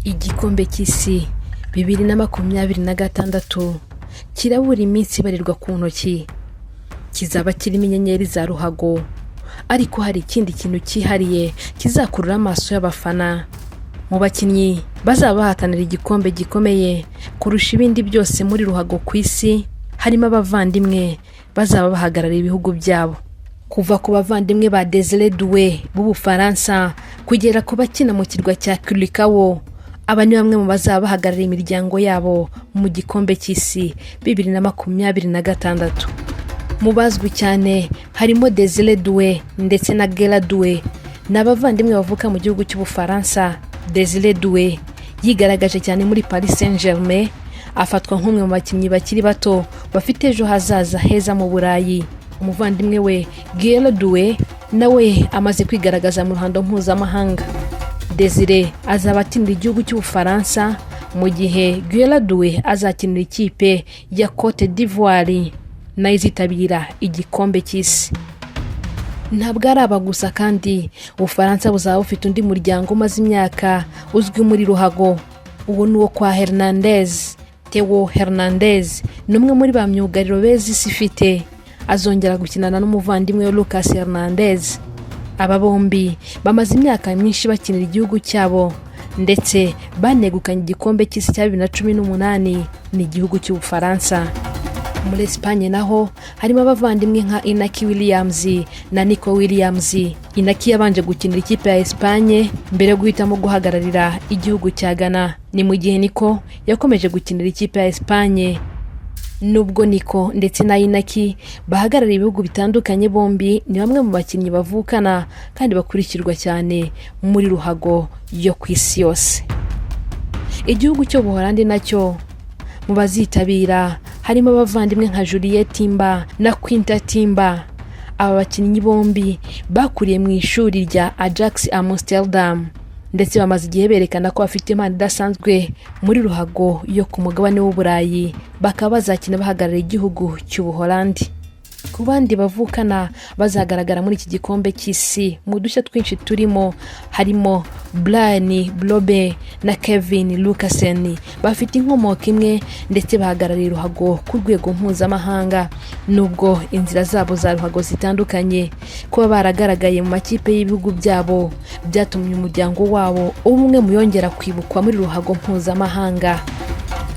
Igikombe cy'Isi 2026 kirabura iminsi ibarirwa ku ntoki, kizaba kirimo inyenyeri za ruhago, ariko hari ikindi kintu cyihariye kizakurura amaso y'abafana. Mu bakinnyi bazaba bahatanira igikombe gikomeye kurusha ibindi byose muri ruhago ku isi, harimo abavandimwe bazaba bahagarariye ibihugu byabo. Kuva ku bavandimwe ba Desire Doué b'Ubufaransa kugera ku bakina mu kirwa cya Curacao, aba ni bamwe mu bazaba bahagarariye imiryango yabo mu gikombe cy'isi 2026. Mu bazwi cyane harimo Desire Doué ndetse na Gerard Doué, ni abavandimwe bavuka mu gihugu cy'Ubufaransa. Desire Doué yigaragaje cyane muri Paris Saint-Germain, afatwa nk'umwe mu bakinnyi bakiri bato bafite ejo hazaza heza mu Burayi. Umuvandimwe we Gerard Doué nawe amaze kwigaragaza mu ruhando mpuzamahanga. Desire azaba akinira igihugu cy'Ubufaransa, mu gihe Gerard Doué azakinira ikipe ya Cote d'Ivoire, nayo izitabira igikombe cy'isi. Ntabwo ari aba gusa kandi, Ubufaransa buzaba bufite undi muryango umaze imyaka uzwi muri ruhago. Uwo ni uwo kwa Hernandez. Theo Hernandez ni umwe muri ba myugariro beza isi ifite, azongera gukinana n'umuvandimwe we Lucas Hernandez. Aba bombi bamaze imyaka myinshi bakinira igihugu cyabo, ndetse banegukanye igikombe cy'isi cya 2018 n'igihugu cy'Ubufaransa. Muri Espagne naho harimo abavandimwe nka Inaki Williams na Nico Williams. Inaki yabanje gukinira ikipe ya Espagne mbere yo guhitamo guhagararira igihugu cya Ghana, ni mu gihe Nico yakomeje gukinira ikipe ya Espagne. Nubwo Nico ndetse na Inaki bahagarariye ibihugu bitandukanye, bombi ni bamwe mu bakinnyi bavukana kandi bakurikirwa cyane muri ruhago yo ku isi yose. Igihugu cy'Ubuholandi nacyo mu bazitabira harimo abavandimwe nka Jurriën Timber na Quinten Timber. Aba bakinnyi bombi bakuriye mu ishuri rya Ajax Amsterdam, ndetse bamaze igihe berekana ko bafite impano idasanzwe muri ruhago yo ku mugabane w'Uburayi, bakaba bazakina bahagarariye igihugu cy'Ubuholandi. Ku bandi bavukana bazagaragara muri iki gikombe cy'isi mu dushya twinshi turimo, harimo Brian Brobbey na Kevin Luckassen. Bafite inkomoko imwe ndetse bahagarariye ruhago ku rwego mpuzamahanga, nubwo inzira zabo za ruhago zitandukanye. Kuba baragaragaye mu makipe y'ibihugu byabo byatumye umuryango wabo uba umwe mu yongera kwibukwa muri ruhago mpuzamahanga.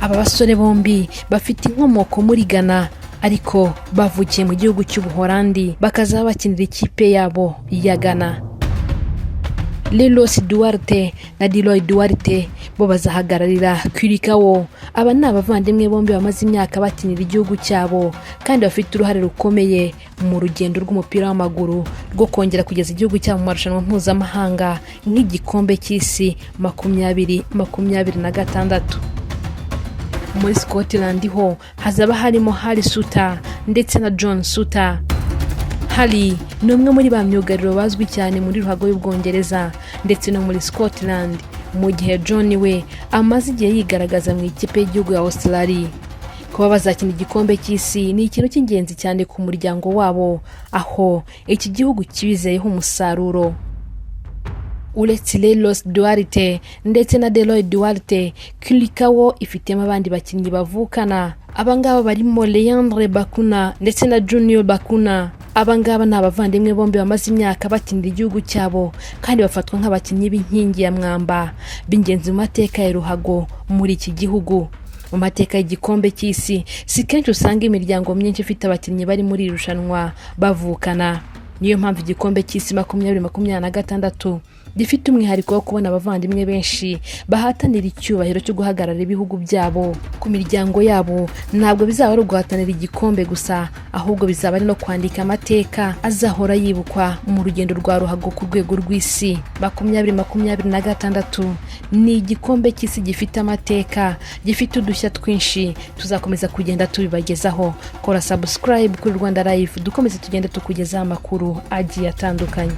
Aba basore bombi bafite inkomoko muri Ghana, ariko bavukiye mu gihugu cy'Ubuholandi, bakazaba bakinira ikipe yabo ya Ghana. Leros Duarte na Deroy Duarte bo bazahagararira Curacao. Aba ni abavandimwe bombi bamaze imyaka bakinira igihugu cyabo kandi bafite uruhare rukomeye mu rugendo rw'umupira w'amaguru rwo kongera kugeza igihugu cyabo mu marushanwa mpuzamahanga nk'igikombe cy'isi 2026. Muri Scotland ho hazaba harimo Harry Souttar ndetse na John Souttar. Harry ni umwe muri ba myugariro bazwi cyane muri ruhago y'Ubwongereza ndetse no muri Scotland, mu gihe John we amaze igihe yigaragaza mu ikipe y'igihugu ya Australia. Kuba bazakina igikombe cy'isi ni ikintu cy'ingenzi cyane ku muryango wabo, aho iki gihugu kibizeyeho umusaruro. Uretse Leros Duarte ndetse na Deroy Duarte, Curacao ifitemo abandi bakinnyi bavukana. Abangaba barimo Leandre Bacuna ndetse na Junior Bacuna. Abangaba ni abavandimwe bombi bamaze imyaka bakinira igihugu cyabo kandi bafatwa nk'abakinnyi b'inkingi ya mwamba b'ingenzi mu mateka ya ruhago muri iki gihugu. Mu mateka y'igikombe cy'isi, si kenshi usanga imiryango myinshi ifite abakinnyi bari muri iri rushanwa bavukana. Niyo mpamvu igikombe cy'isi 2026 gifite umwihariko wo kubona abavandimwe benshi bahatanira icyubahiro cyo guhagarara ibihugu byabo. Ku miryango yabo, ntabwo bizaba ari uguhatanira igikombe gusa, ahubwo bizaba ari no kwandika amateka azahora yibukwa mu rugendo rwa ruhago ku rwego rw'isi. 2026 ni igikombe cy'isi gifite amateka, gifite udushya twinshi. Tuzakomeza kugenda tubibagezaho. Kora subscribe kuri Rwanda Live, dukomeze tugende tukugezaho amakuru agiye atandukanye.